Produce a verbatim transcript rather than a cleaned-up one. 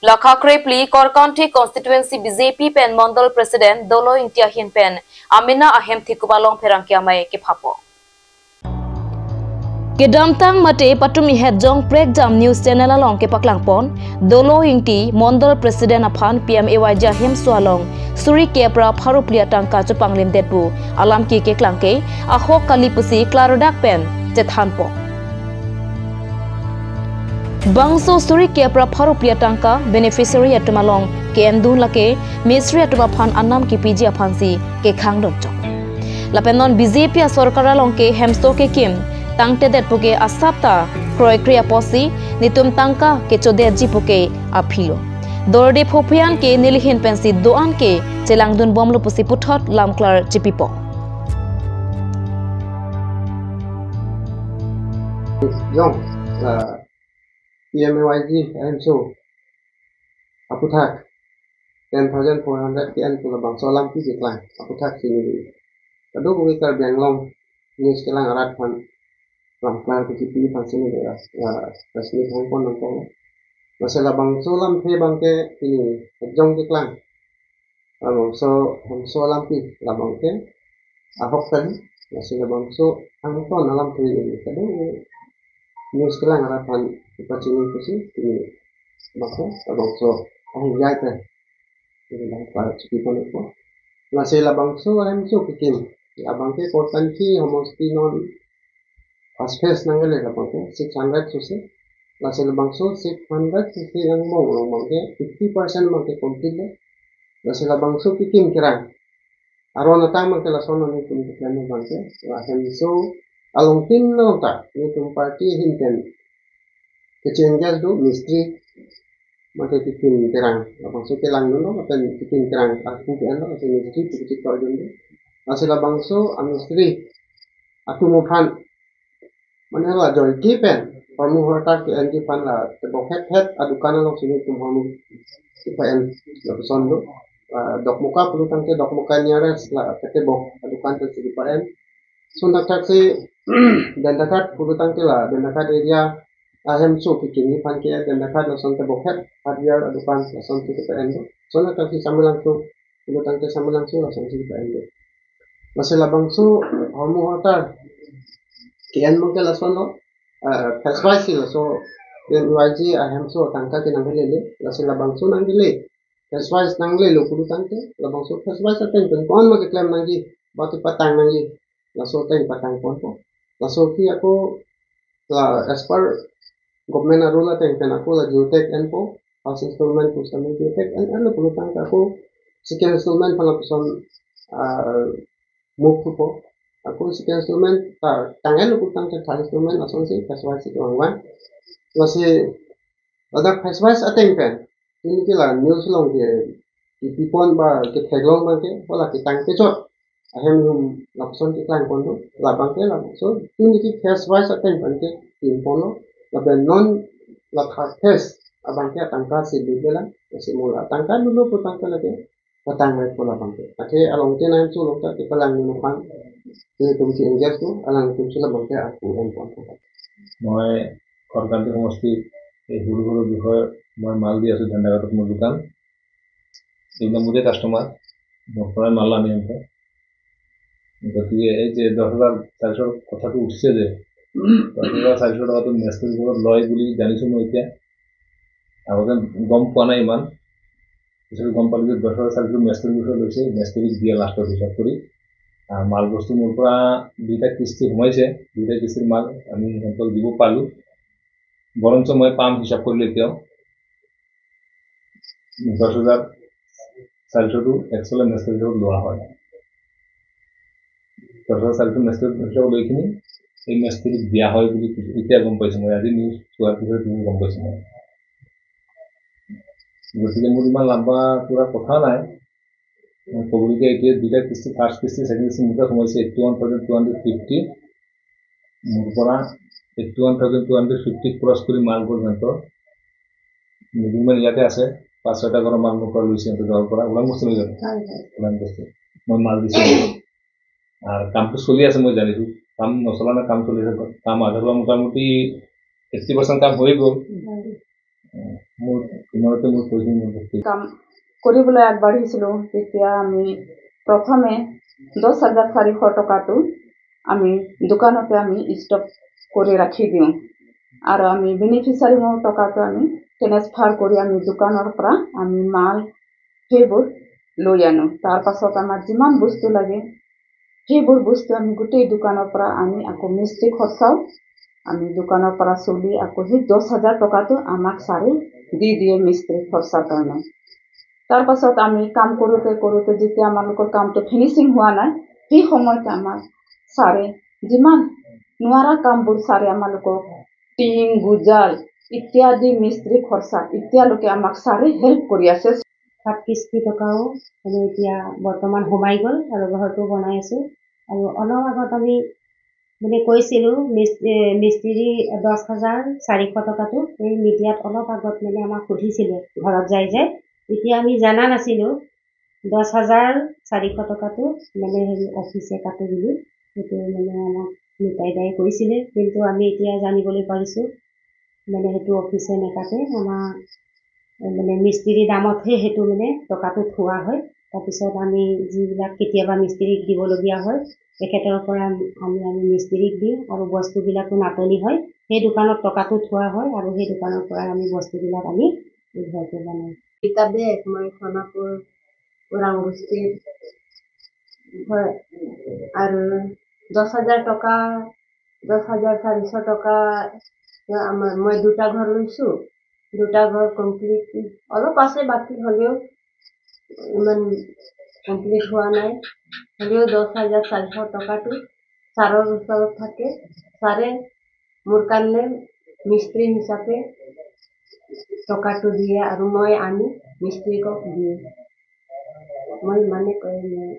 Lakha krephli Korkanthi constituency B J P pen Mondol President Dolo Ingti ahin pen amena ahem thikup along pherangke amei kephapo. Kedamtang mate patumi hetjong prekjam news channel along kepaklangpon, Dolo Ingti Mondol President aphan P M A Y G ahemso along suri kep ra pharo phli atangka chepanglimdet pu alam ke keklang ke ahok kali pusi klardak pen chethanpo. Bangso suri kep ra pharo phli atangka beneficiary atum along ke-endun lake mistri atum aphan anam kepiji aphansi kekhang dun chok. Lapen non B J P asorkar along ke hemso kekim tangtedet puke asap ta kroikre apotsi netum tangka kechodetji puke aphilo. Dorde Phophian ke nelihin pensi do-an ke chelangdun bomlo pusi puthot lamklar chipipo. Jong, la P M A Y G ahemso aputhak ten thousand four hundred ke-en pu labangso alam keklang aputhak si neli kadokave Karbi Anglong news kelang arat aphan lamklar kechipi aphansi neli, ah, press meet hangpon nangkok. Lasi labangso alamthe abangke pini hetjong keklang labangso, hemso alamthe labangke ahok kali. Lasi labangso angton alamthe neli kadokave news kelang arat aphan kepachini pusi pini bangso, labangso ahok jai pen neli lamklar chipiponpo. Lasi labangso ahemso kekim, labangke Korkanthi homosti non first phase nangkele labangke six hundred sose. Lasi labangso six hundred sose angbong along abangke fifty percent abangke complete le. Lasi labangso kekim kerang aron atang abangke lason nelitum keklem abangke, la hemso alongtin along ta netum party ahin pen kechi-engage do mistri mate kekim kerang, labangso kelangdunlo lapen kekim kerang aku ke-enlo, lasi mistri pu kechikordunlo. Lasi labangso amistri atum aphan mane la joike pen hormu hortar ke-enji aphan la tebok het het adukan alongsi netum hormu kepa-en lapuson do. Ah, Dokmoka pulo tangte Dokmoka nearest la ketebok adukan pensi kepa-en. Lason thakthaksi Dendakhat pulo tangte la Dendakhat area ahemso kekimi aphan ke Dendakhat lason tebok het hardware adukan lasonsi kepa-en do. Lason thakthaksi Samelangso pulo tangte Samelangso lasonsi kepa-en do. Lasi labangso hormu hortar ke-en abangke lasonlo, eh, phase wise si laso P M A Y G ahemso tangka ke nangkelele, lasi labangso nangkele phase wise nanglelo pulo tangte, labangso phase wise ateng pen ko-an ma keklem nangji, ba kepatang nangji, laso ateng patangponpo. Laso ke ako la as per government a-rule ateng pen ako la geotag enpo, first installment, first installment geotag en, enlo pulo tangte ako second installment aphan lapuson, ah, move thupo. Ako second installment ta tang enlo pulo tangte third installment lasonsi phase wise si kevang vang. Lasi ladak phase wise ateng pen pini ke la news along ke kepipon ba ketheklong abangke, hala ketang kechot ahem hum lapuson keklangpon do, labangke labangso pini ke phase wise ateng pen ke kimponlo, lapen non la third phase abangke atangka si lutbelang, lasi mo la atangka lutlo pu tangte lake patang nangpo labangke. Athe along ke nangcho along ta kepalang nang aphan netum si-engage do, alangtum si labangke aku enpon. মই খড়কান্তি সমষ্টিৰ এই সৰু সৰু বিষয়ে মই মাল দি আছোঁ ধেন্দাঘাটত মোৰ দোকান। এইবিলাক মোৰে কাষ্টমাৰ, মোৰ পৰাই মাল আনি আনতে। গতিকে এই যে দহ হাজাৰ চাৰিশৰ কথাটো উঠিছে যে, দহ হাজাৰ চাৰিশ টকাটো মেচ হিচাপত লয় বুলি জানিছোঁ মই এতিয়া। আগতে গম পোৱা নাই ইমান, পিছত গম পালোঁ যে দহ হাজাৰ চাৰিশ মেচ হিচাপত লৈছে, মেচ দিয়ে লাষ্টত হিচাপ কৰি। আৰু মাল বস্তু মোৰ পৰা দুইটা কিস্তি সোমাইছে, দুইটা কিস্তিৰ মাল আমি সিহঁতক দিব পালোঁ। বৰঞ্চ মই পাম হিচাপ কৰিলোঁ এতিয়াও। দহ হাজাৰ চাৰিশটো একচুৱেলি মেচ হিচাপত লোৱা হয়। দহ হাজাৰ চাৰিশ মেচ হিচাপত লৈ কিনি এই মেচ দিয়া হয় বুলি এতিয়া গম পাইছোঁ মই। আজি নিউজ চোৱাৰ পিছত গম পাইছোঁ মই। গতিকে মোৰ ইমান লাম্বা পুৰা কথা নাই। মই ক'বলগীয়া এতিয়া দুইটা কিস্তি, ফাৰ্ষ্ট কিস্তি, ছেকেণ্ড কিস্তি, মোৰ তাত সোমাইছে eighty one thousand two hundred fifty. মোৰ পৰা eighty one thousand two hundred fifty cross কৰি মাল গ'ল সিহঁতৰ। মিডিলমেন ইয়াতে আছে, পাঁচ ছয়টা ঘৰৰ মাল মোৰ পৰা লৈছে সিহঁতে, গাঁৱৰ পৰা ওৰাং বস্তি লৈ যাব। হয়, হয়। ওৰাং বস্তি। মই মাল দিছোঁ। আৰু কামটো চলি আছে, মই জানিছোঁ। কাম নচলা নাই, কাম চলি আছে। কাম আধা হোৱা মোটামুটি এইট্টি পাৰ্চেণ্ট কাম হৈ গ'ল। হয়। মোৰ তোমালোকে মোৰ পইচা মোৰ বস্তু কাম কৰিবলৈ আগবাঢ়িছিলোঁ, তেতিয়া আমি প্ৰথমে দহ হাজাৰ চাৰিশ টকাটো আমি দোকানতে আমি ষ্টক কৰি ৰাখি দিওঁ আৰু আমি বেনিফিচিয়াৰী মোৰ টকাটো আমি ট্ৰেন্সফাৰ কৰি আমি দোকানৰ পৰা আমি মাল সেইবোৰ লৈ আনো। তাৰ পাছত আমাৰ যিমান বস্তু লাগে সেইবোৰ বস্তু আমি গোটেই দোকানৰ পৰা আনি আকৌ মিস্ত্ৰী খৰচাও আমি দোকানৰ পৰা চলি আকৌ সেই দহ হাজাৰ টকাটো আমাক ছাৰে দি দিয়ে মিস্ত্ৰী খৰচাৰ কাৰণে। তাৰ পাছত আমি কাম কৰোঁতে কৰোঁতে যেতিয়া আমালোকৰ কামটো ফিনিচিং হোৱা নাই, সেই সময়তে আমাক ছাৰে যিমান নোৱাৰা কামবোৰ ছাৰে আমালোকক টিং, গুজাল ইত্যাদি মিস্ত্ৰী খৰচা এতিয়ালৈকে আমাক ছাৰে হেল্প কৰি আছে। সাত কিস্তি টকাও মানে এতিয়া বৰ্তমান সোমাই গ'ল আৰু ঘৰটো বনাই আছো। আৰু অলপ আগত আমি মানে কৈছিলো মিস-, এ, মিস্ত্ৰী দহ হাজাৰ চাৰিশ টকাটো এই মিডিয়াত অলপ আগত মানে আমাক সুধিছিলে ঘৰত যাই যাই। তেতিয়া আমি জানা নাছিলো দহ হাজাৰ চাৰিশ টকাটো মানে হেৰি অফিচে কাটে বুলি। সেইটো মানে আমাক নিতাই দাই কৈছিলে, কিন্তু আমি এতিয়া জানিবলৈ পাৰিছো মানে সেইটো অফিচে নেকাটে, আমাৰ মানে মিস্ত্ৰী দামতহে সেইটো মানে টকাটো থোৱা হয়। তাৰপিছত আমি যিবিলাক কেতিয়াবা মিস্ত্ৰীক দিবলগীয়া হয়, তেখেতৰ পৰা আমি, আমি মিস্ত্ৰীক দিওঁ আৰু বস্তুবিলাকো নাটনি হয়, সেই দোকানত টকাটো থোৱা হয় আৰু সেই দোকানৰ পৰা আমি বস্তুবিলাক আনি এই ঘৰটো বনাওঁ। গীতা বেক, মই সোনাপুৰ ওৰাং বস্তিৰ হয়। আৰু দহ হাজাৰ টকা, দহ হাজাৰ চাৰিশ টকা আমাৰ, মই দুটা ঘৰ লৈছো। দুটা ঘৰ কমপ্লিট, অলপ আছে বাকী, হ'লেও ইমান কমপ্লিট হোৱা নাই। হ'লেও দহ হাজাৰ চাৰিশ টকাটো ছাৰৰ ওচৰত থাকে। ছাৰে মোৰ কাৰণে মিস্ত্ৰী হিচাপে টকাটো দিয়ে আৰু মই আনি মিস্ত্ৰীকক দিওঁ। মই ইমানে কৈ মই